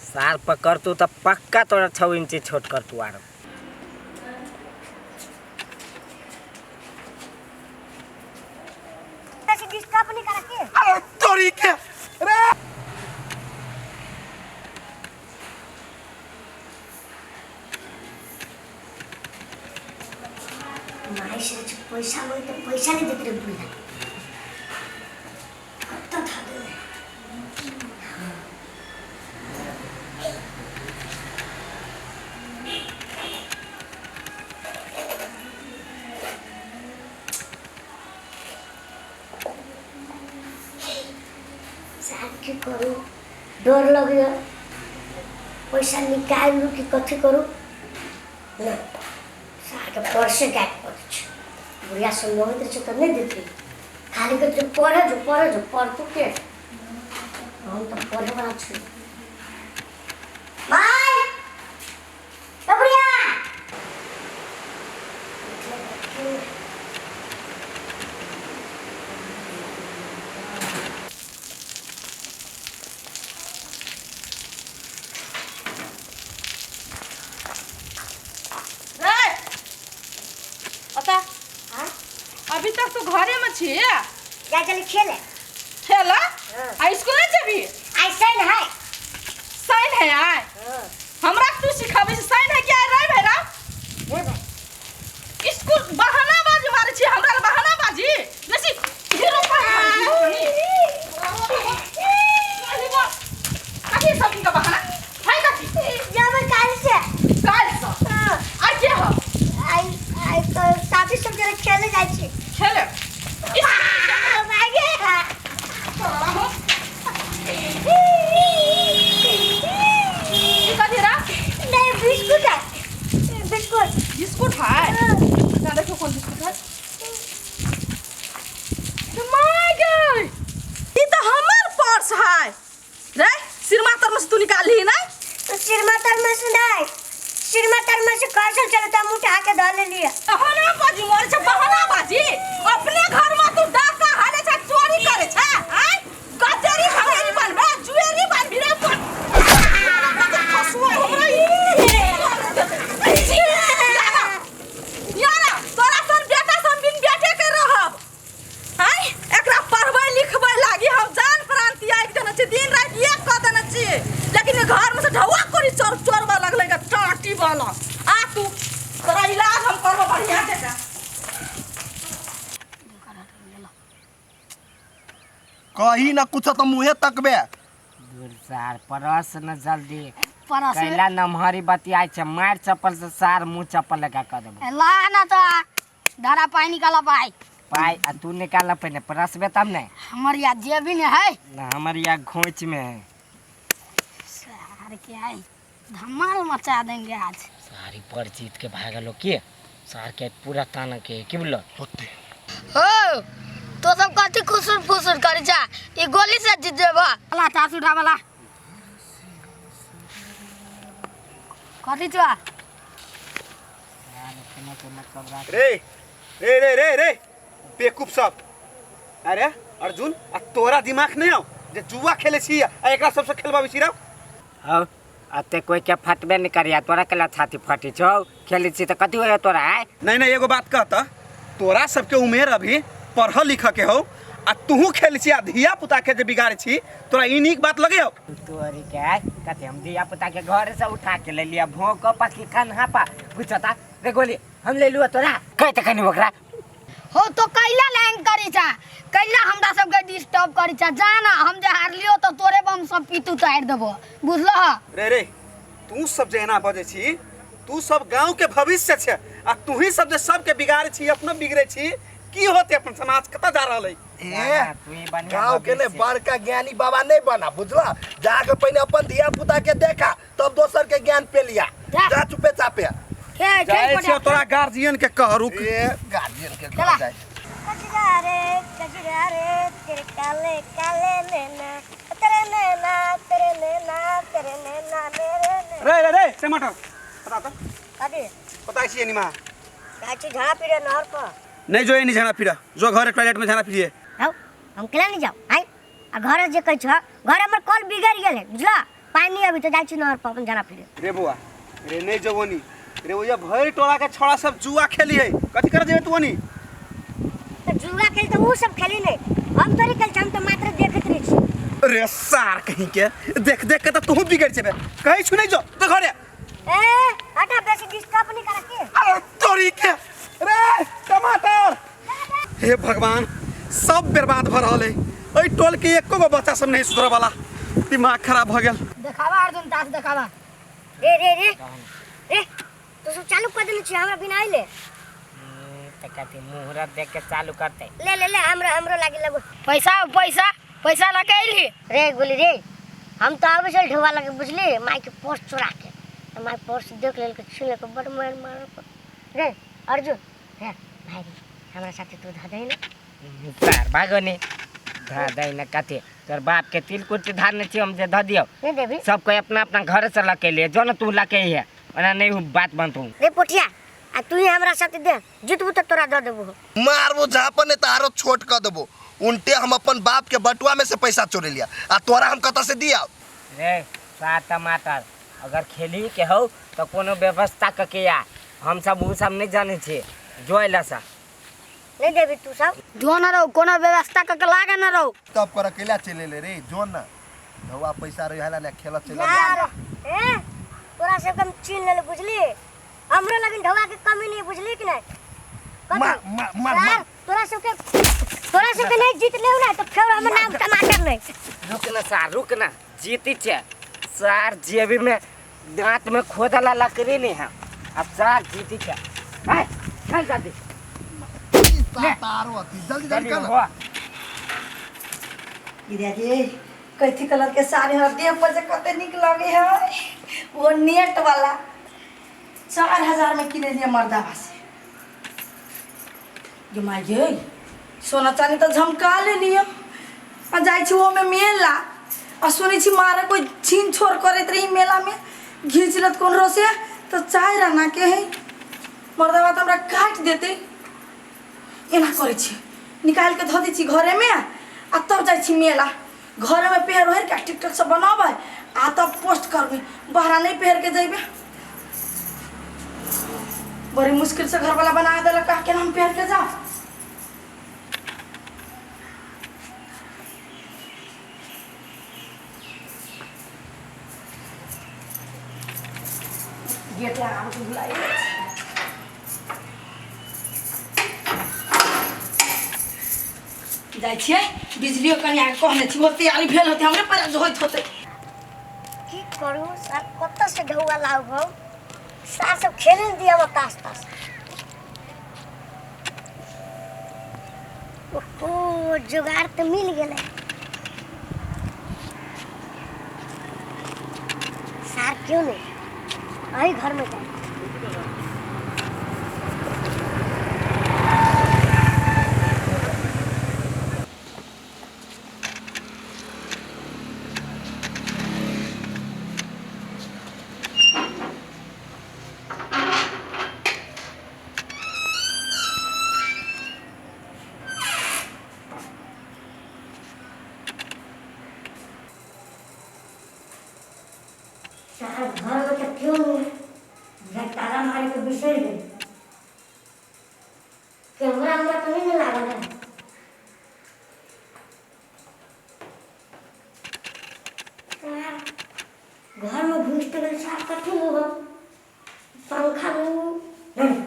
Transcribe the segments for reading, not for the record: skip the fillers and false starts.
सार पकड़तू तऽ पक्का तोरा 6 इंची छोट करतू आरो। डिस्टर्ब नहीं करा के। अरे तोरी के रे। माई से पैसा मांगे तो पैसा नहीं देते रे बुढ़िया। कत्ता था दे। साहब की करू, डर लगे, पैसा निकाल लू कि कथी करू ना। साहब पर्से गायब कर दै छै। बुढ़िया सब मंगैत रहै छै तऽ नहि देतै, खाली कहै छै पढ़े जो पढ़े जो, पढ़तू के, हम तऽ पढ़ेवला छी। माय ए बुढ़िया, रे अता। हाँ? अभी तक तो घरे में छी। जा चली खेले। खेला? हाँ। आ स्कूल नहीं जेबी? आई साइन है। साइन है आय? हाँ। हमरा तू सिखाबै छै साइन है कि आय रे भैरा? रे भाई। स्कूल बहाना बाजी मारे छी हमरा लग, बहाना बाजी बेसी हीरो पाई। कथी सब दिन का बहाना है कथी? जाबे काल से। काल से? हाँ। आ के हो? आई आई तो साथी सब जरा खेले जाइ छी। खेले? भागे। ई कथी रा? नहीं बिस्कुट है, बिस्कुट। बिस्कुट है? ना देखो कौन बिस्कुट है। My गई, ई तो हमर पर्स है रे। सिरमा तर में से तू निकाल ली ना? तो सिरमा तर में से नहीं, सिरमा तर में से कैसे चलता, हम उठा के धर ले लिया। बहाना बाजी मोरे छै, बहाना बाजी। अपने घर में तू डाका हारे छै, चोरी करे छै, आय गजरी भगेरी बनबे, जुएरी बनबी रे। पर फसुआ हमरा ई यारा तोरा सन बेटा सन बिन बेटे के रहब। आय एकरा पढ़बै लिखबै लागी हम जान प्राण त्याग देने छी, दिन राति एक कऽ देने छी, लेकिन घर में से ढौआ कोरी चोर चोरबा लगलै ग टाटी वाला। आ तू तोरा इलाज हम करबो बढ़िया जकाँ। कही ना कुछ तो मुँहे तकबे। दूर सार परस न जल्दी। परस कैला नमहरी बतियाइ छै, मार चप्पल से सार मुँह चप्पल लगा कऽ देबो। ला ना तो धरा पाई निकाला पाई। पाई आ तू निकाल पहिने परसबे तब ने। हमर यहाँ जेबी ने है। ना हमर यहाँ घोंच में है। सार के आई धमाल मचा देंगे आज। सारी पर जीत के भागलो के सार के पूरा ताना के की बोलो होते। हो तो सब कथी खुसुर फुसुर करी जा, ई गोली से जीत जेबा। ला तास उठा वाला कथी छुआ? रे रे रे रे रे बेवकूफ सब। अरे अर्जुन आ तोरा दिमाग नहीं आओ जे जुआ खेले छी आ एकरा सबसे खेलबाबै छी रे? हौ अते कोई के फटबे नहीं करिया, तोरा केला छाती फटी छौ, खेलै छी त कथी होया तोरा आय? नहीं नहीं एगो बात कहता, तोरा सबके उमेर अभी पढ़ल लिख के हो आ तुहू खेल छी आ धिया पुता के जे बिगाड़े छी, तोरा ई नीक बात लगे हो? तोरी के आय कथी हम धिया पुता के घर से उठा के ले लिया भोंक पकी कन्हा पा पूछता रे गोली हम ले लुआ तोरा कह त कनी ओकरा। हो तो कैला लाइन करी छा, कैला हमरा सबके डिस्टर्ब करी छा, जा ना हम जे हारलियो तो तोरे बम सब पीतू उतार देबो, बुझलो? रे रे तू सब जे एना बजै छी, तू सब गांव के भविष्य छे आ तू ही सब जे सबके बिगाड़े छी अपनो बिगड़े छी, की होते अपन समाज कतऽ जा रहल है? ए, तू ही बढ़िया गांव के ने भविष्य। बड़का ज्ञानी बाबा नहीं बना बुझला, जाके पहले अपन धिया पुता के देखा तब दोसर के ज्ञान पे लिया। जा। जा चुपे चापे। खेल, खेल जाइ पड़े। छियौ तोरा गार्जियन के कह रुक। ए गार्जियन के कह चला। जाइ। कजरा रे कजरा रे तेरे काले काले नैना, तेरे नैना तेरे नैना तेरे नैना मेरे नैना। रे रे रे टमाटर पता तो कथी? पता छी एनिमा? जाइ छी झाड़ा पीरे नहर पर। नहीं जो एनी झाड़ा पीरा, जो घर टॉयलेट में झाड़ा पीरिए। जाओ हम केला नहीं जाओ आई आ घर जे कहै छ, घर हमर कल बिगड़ गेल है बुझला, पानि नहीं अभी तो जाइ छी नहर पर अपन झाड़ा फिरे। रे बौआ रे नहीं जबोनी रे ओया भरि टोला के छोड़ा सब जुआ खेली है, कथी कर जेबे तू ओनी? तो जुआ खेल तो ऊ सब खेली नहीं, हम थोड़ी खेल, हम तो मात्र देखत रही छी। रे सार कहीं के देख देख के तो तू बिगड़ जेबे, कहीं छु नहीं जो तो घरे। ए हटा, बेसी डिस्टर्ब नहीं करे के। अरे तोरी के रे टमाटर, हे भगवान सब बर्बाद भ रहल है। एहि टोल के एको गो बच्चा सब नहीं सुधरे वाला, दिमाग खराब भ गेल। देखावा अर्जुन ताश देखावा। रे रे रे रे तू सब चालू कर देने छी हमरा बिना आइले। त कथी मुहूर्त देख के चालू करते। ले ले ले हमरा हमरो लागी लगो। पैसा पैसा पैसा लके अइली। रे गोली रे हम तो आबै छल ढोवा लगे बुझली, माई के पर्स चोरा के, त my purse देख लेल के छीन के बड़ मार मार। रे अर्जुन रे भाई रे हमरा साथे तू धऽ दही ने। तार भागो ने धऽ दही ने कथी, तोर बाप के तिल कुर्ती धारने छी हम जे धऽ दियौ। नहीं देबी। सब कोई अपना अपना घर से लके लिए जो न तू लके ही है, ओना नहीं हूँ बात बनतू। रे पोठिया आ तू ही हमरा साथे दे, जितबू त तोरा दऽ देबो। मारबो झापन ने तारो छोट क देबो, उनटे हम अपन बाप के बटुआ में से पैसा चोरी लिया आ तोरा हम कतऽ से दिया। रे सात टमाटर अगर खेली के हो तो कोनो व्यवस्था क के आ, हम सब उ सब नहीं जाने छी जो अइला सा। नहीं देबी तू सब जो न रहो कोनो व्यवस्था क के लागे न रहो। तब कर अकेला चले ले रे जो ना धौआ पैसा रहे हाला ने खेलत चल। यार ए तोरा सब हम छीन लेले बुझली, हमरो लगन ढोवा के कमी नहीं बुझली कि नहीं। मार मार मार मार। तोरा सब के नहीं जीत लेउ ना तो फेर हमर नाम टमाटर नहीं। रुक ना सार रुक ना, जीती छे सार जेबी में दांत में खोदला लकड़ी नहीं है, अब सार जीती छे। ए चल जल्दी तारो अति जल्दी जल्दी कर। गिरिया जी कैथी कलर के साड़ी हर देह पर जे कते निक लगे है, वो नेट वाला 4000 में किने लिए मर्दावा से। गे माय गे सोना चांदी तो झमका ले लियो आ जाइ छी ओमे मेला आ सुनै छी मारे कोई छीन छोड़ करैत रही मेला में, घींच लत कोन रोसे तो चाय राना के है मर्दावा तो हमरा काट देते। एना करै छी निकाल के धऽ दै छी घरे में आ तब जाइ छी मेला, घरे में पेहर ओहर के टिकटॉक सब बनाबै आ तब पोस्ट करबै, बाहरा नहीं पेहर के जइबै। बड़ी मुश्किल से घरवाला बना देलक कह के हम पेहर के जाओ। गेट लगाबऽ के भुलाइ जाइ छी। जाइ छियै बिजलियो कनिया के कहने छी, ओ तैयारी भेल होतै हमरे पर होइत होतै। की करू सर कतऽ से ढौआ लाउ हम, सार सब खेले ने दिया तास तास। ओहो जुगाड़ तो मिल गेलै। सार क्यों नहीं अही घर में जाए। सार घर में तो क्यों नहीं ताला मारे के बिसर गई, कैमरा हमरा तो नहीं लागल है। घर में घुस तो गए सार कथी होगा, पंखा में नहीं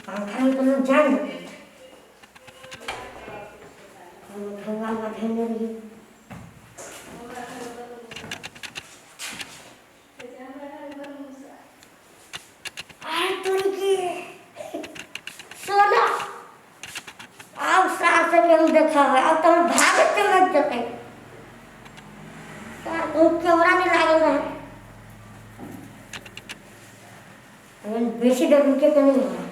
पंखा में तो लोग जान गए। भगवान बढ़ेने रही। सोना आब सार से हम देखा है, अब तो हम भागत चलत जते सार को कैमरा नहीं लागल रहे, बेसी देर रुके के नहीं है।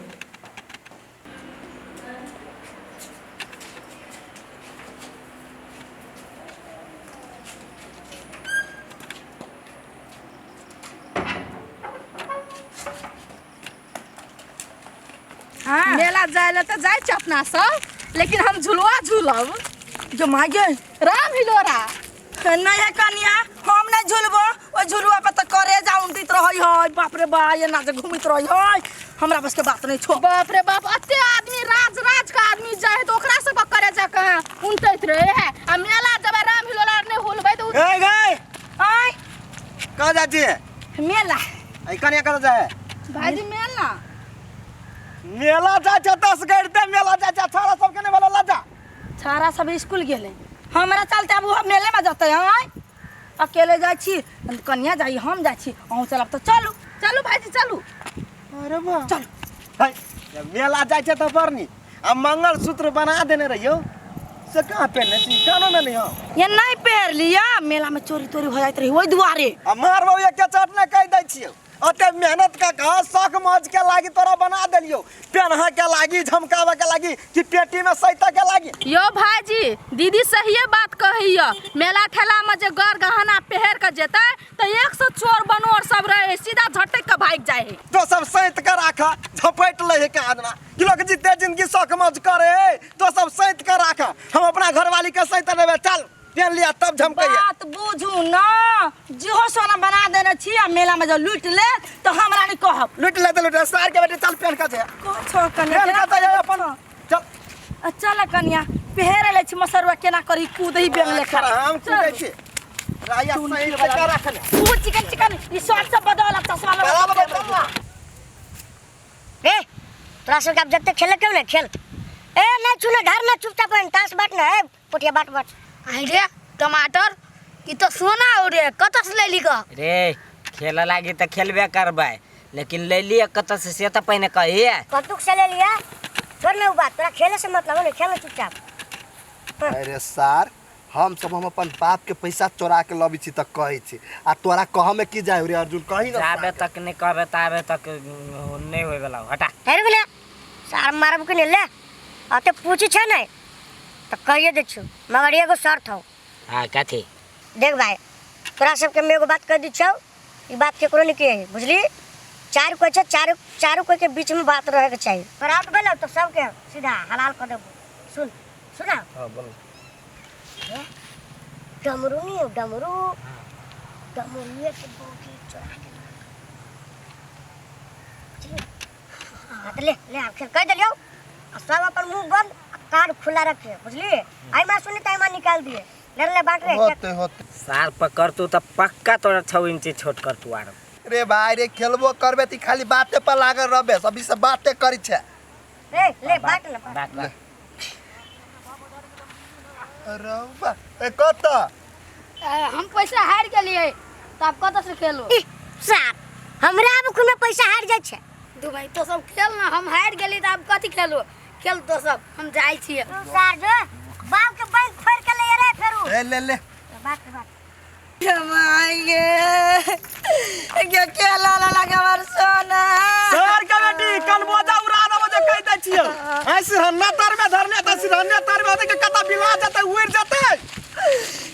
हाँ। मेला जाए ला तो जाए छी अपना सब, लेकिन हम झुलवा झूलब। जो मागे राम हिलोरा नहीं है कनिया, हम नहीं झूलबो, ओहि झुलुआ पर तऽ करेजा उनटैत रहै है। बाप रे बा, एना जे घुमैत रहै है, हमरा बस के बात नहीं छो। बाप रे बाप, अते आदमी राज राज के आदमी जाए है तो ओकरा सब के करेजा कहाँ उनटैत रहे है। आ मेला जब राम हिलोला नहीं होलबै तो ए गए आय कहाँ जाती है? मेला। ऐ कनिया कहाँ जाए? भाईजी मेला। मेला जा छै 10 गाड़ि दे मेला जा छै, छोरा सबके नहीं बोला जा। छाड़ा सब स्कूल गेलै, हमरा चलते अब वो मेले में जतै। आय अकेले जाइ छी, कनिया जाइ, हम जाइ छी, अहूँ चलब तऽ चलू। चलू भाईजी चलू। अरे वाह, चलू। है मेला जाइ छै तऽ बरनी आ मंगलसूत्र बना देने रहियो से कहाँ पहनने छी? कानो में नहीं हो। ये नहीं पहन लिया, मेला में चोरी तोरी हो जाइत रही ओहि दुआरे। आ मारबौ एक चोट ने कहि दै छियौ, ओते मेहनत कऽ कऽ शौक मौज के लागी तोरा बना देलियौ, पेन्ह के लागी, झमकाबे के लागी कि पेटी में सैता के लागी। यो भाईजी दीदी सहिए बात कहैया, मेला ठेला में जे गर गहना पहर के जेतै तऽ 100 चोर बनोर सब रहे, सीधा झटक के भागि जाइ है। तो सब सैत के राख, झपट लै है के आदना कि लोग जीते जिंदगी शौक मौज करे, तो सब सैत के राख, हम अपना घरवाली के सैत लेबै, चल पेन लिया तब झमकैया। बात बुझू ना, जेहो सोना बना देने छी आ मेला में जब लूट ले तो हमरा नहीं कहब। लूट ले तऽ लूट ले, सार के बेटी चल पेन के छै। कह छो कनिया, पेन के छै अपन, चल। आ चल कनिया, पेहरे ले छी मसरुआ केना करी कूदही बेंग लेखा। हम कूदै छी। राया सही से के राखने। ऊ चिकन चिकन ई शर्ट सब बदल, चश्मा लगा। बराबर बदल। ए तोरा सब आब जते खेले के ने खेल। ए नहीं चुने ढार ना, चुपचाप रहन, ताश बाट ना, ए पोटिया बाट बाट। आई रे टमाटर, ई तो सोना हो रे, कतऽ से लेली क? रे खेल लागी तऽ खेलबे करबै, लेकिन लेलिए कतऽ से से तऽ पहिने कहिए। कतुक से ले लिया? छोड़ ना उ बात, तोरा खेले से मतलब है ना, खेल चुपचाप। अरे सार, हम सब हम अपन बाप के पैसा चोरा के लबै छी तऽ कहै छी, आ तोरा कह में की जाय रे अर्जुन, कही ना। जाबे तक नहीं कहबे ताबे तक नहीं होय वाला, हटा। अरे बोले सार मारब के नहीं ले, अते पूछी छै नहीं तो कहिए दै छियौ, मगर एगो शर्त हौ। हाँ कथी? देख भाई, तोरा सबके हम एगो बात कह दै छियौ, ई बात केकरो नहीं कहिए, बुझली? चार कोई छै, चारू चारू कोई के बीच में बात रहे के चाहिए। पर आउट भेलौ तो सबके सीधा हलाल कर देबो। सुन सुना। हाँ बोल। डमरू नहीं हो, डमरू डमरू के बोगी चोरा के हाँ तो ले ले आप खेल कह दिलियौ, आ सब अपन मुंह बंद आ कान खुला रखे, बुझली? आई मां सुनी ताई मां निकाल दिए, ले ले बांट रे। होते होते सार पकड़ तू तो पक्का तोरा 6 इंची छोट कर तू आरो। रे भाई रे, खेलबो करबे ती खाली बाते पर लागल रहबे, सभी से बाते करी छे। ए ले बांट ले बांट बांट। अरे बा, ए कत? हम पैसा हार गेलिए तो आप कत से खेलो? ई साहब, हमरा अब खुना पैसा हार जाय छै। दू भाई तो सब खेल ना, हम हार गेली तो आप कथी खेलो? खेल तो सब, हम जाय छिए। तू सार जो बाप के बैंक फोड़ के ले रे फेरू। ए ले ले बात बात। मांगे के केला ला लगा सोना। सर के बेटी कल बोझा उड़ा देबो जे कहि दै छियौ। आइ सिरहन्ना तर में धरने त सिरहन्ना तर में के कत बिला जतै उड़ि जतै।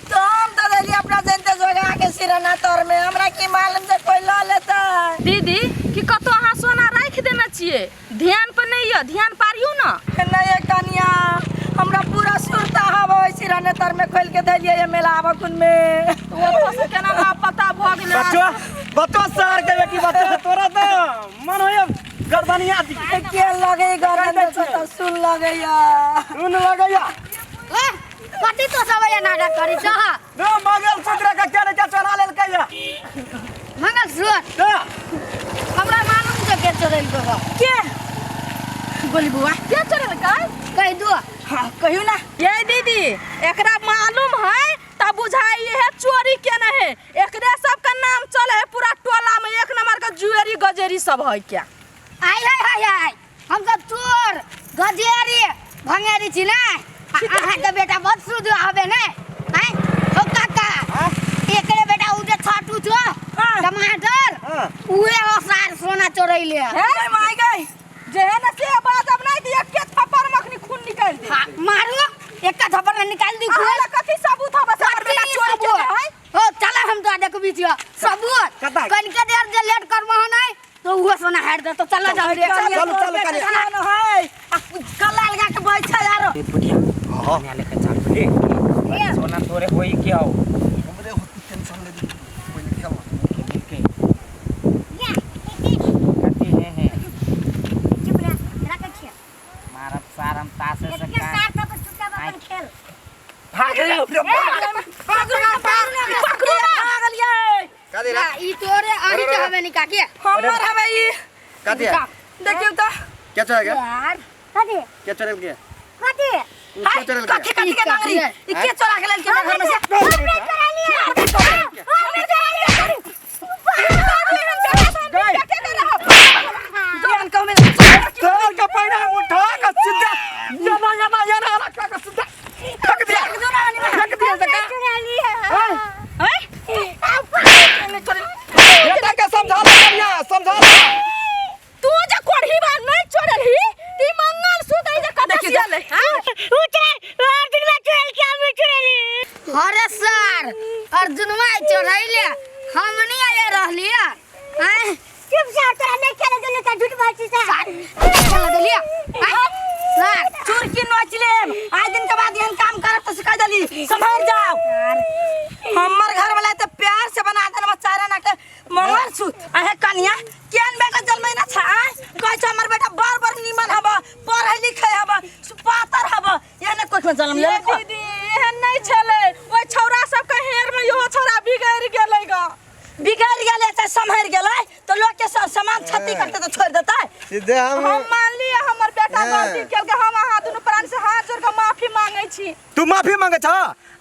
तो हम तो देली अपना जनते जोगा के सिरहना तर में, हमरा की मालूम जे कोई ल लेतै। दीदी कि कतौ अहाँ सोना राखि देने छियै, ध्यान पर नहीं यऽ, ध्यान पारियौ ना। नहीं कनिया, हमरा पूरा सुरता हवे सिरहने तर में खोल के देलियै ये मेला आबकुन में। तो ओतऽ से केना हमरा पता भऽ गेलै? बच्चो बच्चो सर के बेटी बच्चो, तोरा तो मन होय गर्दनिया दी। के लगे गर्दन तो सुन लगैया, सुन लगैया। ए कथी तो सब ये नाटक करी छह? रे मंगलसूत्र के केने के चोरा लेलकैया? मंगलसूत्र हमरा मालूम छै के चोरेलकै। के बोली बुआ के चोरेलकै? कहि दो। हाँ कहियो ना। ये दीदी एकरा मालूम है तब बुझाई है चोरी केने है, एकरे सबके नाम चले है पूरा टोला में, एक नंबर के जुएरी गजेरी सब है क्या। आय हाय हाय हाय, हम सब चोर गजेरी भंगेरी छी ने। अहाँ के बेटा बहुत शुद्ध हबे ने। आय हो काका, एकरे बेटा उ जे छाटू छो टमाटर, उहे हो सार सोना चोरैले। हे my गई जे है ना से बात अब नहीं दिया के थप्पड़ मखनी खून निकाल दे। हाँ, मारू एक थप्पड़ में निकाल दी खून। अहाँ कथी सबूत हबे से हमर बेटा चोरी केने है? हो चला हम तो देखबी छियो सबूत। कनिके देर जे लेट करबो नहीं तो उहो सोना हार दे, तो चला जाओ रे। चलो चलो कनिया है कला लगा के बैठा यार। ए बुढ़िया कनिया लेके चल बुझली, सोना तोरे होई के आओ। हमरे होती टेंशन ले पहिले खेल। ई तोरे अही के हवे नि काकी हमर हवे ई कथी है देखियो तो क्या चोरा गया यार कथी क्या चोरा गया कथी क्या चोरा गया कथी कथी के नांगरी ई के चोरा के लेल के घर में से हमने चोरा लिया हमने चोरा लिया तोर के पहिना उठा के सीधा जना जना जना रखा के सीधा फेंक दिया, फेंक दिया सका। चोरा लिया। बेटा के समझा ले कन्या, समझा ले। तू जे कोढ़ी बा नहीं चोरल ही ती मंगल सूत आई जे कत सियल हां उतरे अर्जुन में चुड़ैल के हम चुड़ैली। अरे सर अर्जुनवा चोरैले हमनी आये रहलिया हैं चुप से तोरा नहीं खेले देले त झूठ बोल छी सा। चला देलिया हैं सर चुरकी नोच लेम आज दिन के बाद एहन काम करब तो सिखा देली संभर जाओ। हमर घर वाला त प्यार से बना देन चारा ना के मंगल सूत। अहे कन्या केन बेटा जन्मै ना छा कहै छ हमर बेटा बर बर निमन हब पढ़ै लिखै हब पातर हब एहने कोख में जन्म ये लेलक। दीदी एहन नहीं छलै ओइ छौरा सब के हेर में इहो छौरा बिगड़ गेलै ग। बिगड़ गेलै चाहे सम्हरि गेलै तो लोग के सामान क्षति करते तो छोड़ देतै। सीधे हम हम मान लिया हमर बेटा गलती केलकै, हम अहाँ दुनू प्राणी से हाथ जोड़ के माफी मांगै छी। तू माफी मांगे छ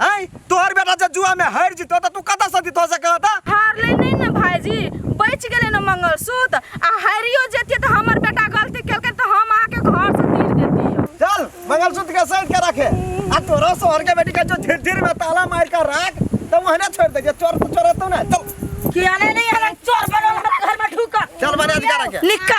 आय? तोहर बेटा जब जुआ में हार जितो त तू कतऽ से दितो से कहता? हारलै नहीं ने भाईजी, बचि गेलै ने मंगलसूत्र आ हारियो जेतियै तऽ हमर बेटा गलती केलकै तऽ हम अहाँके घर से तीर देतियै। चल मंगलसूत्र के साइड के रखे आ तोरा सोहर के बेटी के जो धीरे धीरे में ताला मार के राख त वहने छोड़ दे, चोर तो चोर तो ना। चल किया नहीं नहीं हम चोर बनल हमरा घर में ढुकल। चल बने अधिकार रखे। निकाल।